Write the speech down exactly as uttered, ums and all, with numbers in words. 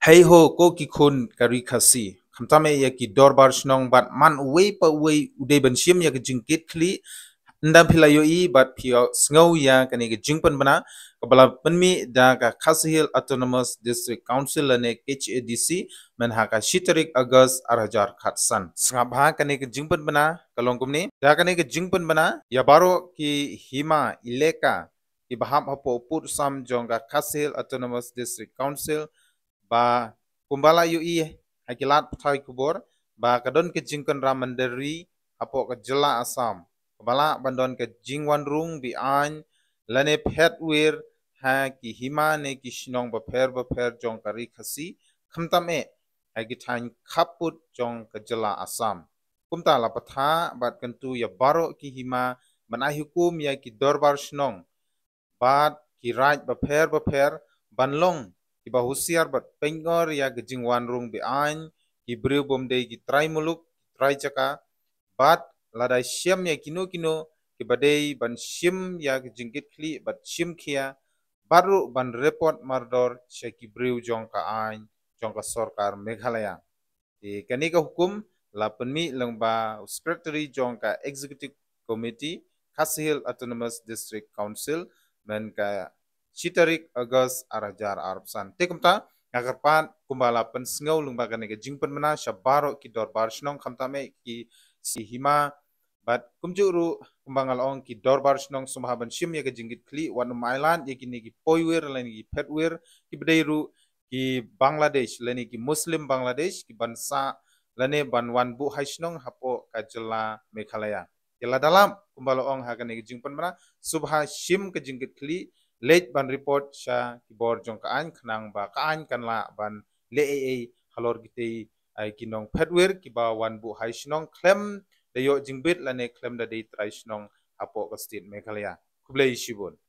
Ei ho ko ki khun ka ri Khasi, khamtam eh ïa ki dorbar shnong bad man uwei pa uwei u dei ban shim ïa ka jingkitkhlieh. Ynda phi la ïohi bad phi sngew ïa kane ka jingpynbna kaba la pynmih da ka Khasi Hills Autonomous District Council lane K H A D C, mynta ha ka shi tarik August ar hajar khatsan. Sngap ha kane ka jingpynbna ka long kumne. Da kane ka jingpynbna ïa baroh ki hima elaka kiba hap hapoh u pud u sam jong ka Khasi Hills Autonomous District Council, ba kumba la ïohi ha ki lad pathai khubor ba ka don ka jingkynra mynder ri hapoh ka jylla Assam, kaba lah ban don ka jingwan rung be-aiñ lane phet wir ha ki hima ne ki shnong bapher bapher jong ka ri Khasi, khamtam eh ha ki thaiñ khappud jong ka jylla Assam. Kumta la pathar bad kyntu ïa baroh ki hima ban ai hukum ïa ki dorbar shnong bad ki raid bapher bapher ban long kiba husiar bad pynïar ïa ka jingwan rung be-aiñ ki briew bym dei ki trai muluk, ki trai jaka, bad lada shem ïa kino kino kiba dei ban shim ïa ka jingkitkhlieh bad shim khia, bad ruh ban report mardor sha ki briew jong ka aiñ jong ka sorkar Meghalaya. Te kane ka hukum la pynmih lyngba u Secretary jong ka Executive Committee Khasi Hills Autonomous District Council mynta ka shi tarik August ar hajar arphew san. Te kumta nga kyrpad kumba la pynsngew lyngba kane ka jingpynbna sha baroh ki dorbar shnong, khamtam eh ki hima bad kumjuh ruh kumba nga la ong ki dorbar shnong, sngewbha ban shim ïa ka jingkitkhlieh, wat nym ailad ïa kine ki poi wir lane ki phet wir kiba dei ruh ki Bangladesh lane ki Muslim Bangladesh kiban sah lane ban wan buh hai shnong hapoh ka jylla Meghalaya. Te lada lap kumba la ong ha kane ka jingpynbna, sngewbha shim ka jingkitkhlieh, leit ban report sha ki bor jong ka aiñ khnang ba ka aiñ kan lah ban leh ei ei halor kitei, eh, ki nongphet wir kiba wan buh hai shnong khlem da ïoh jingbit lane khlem da dei trai shnong hapoh ka state Meghalaya. Khublei shibun.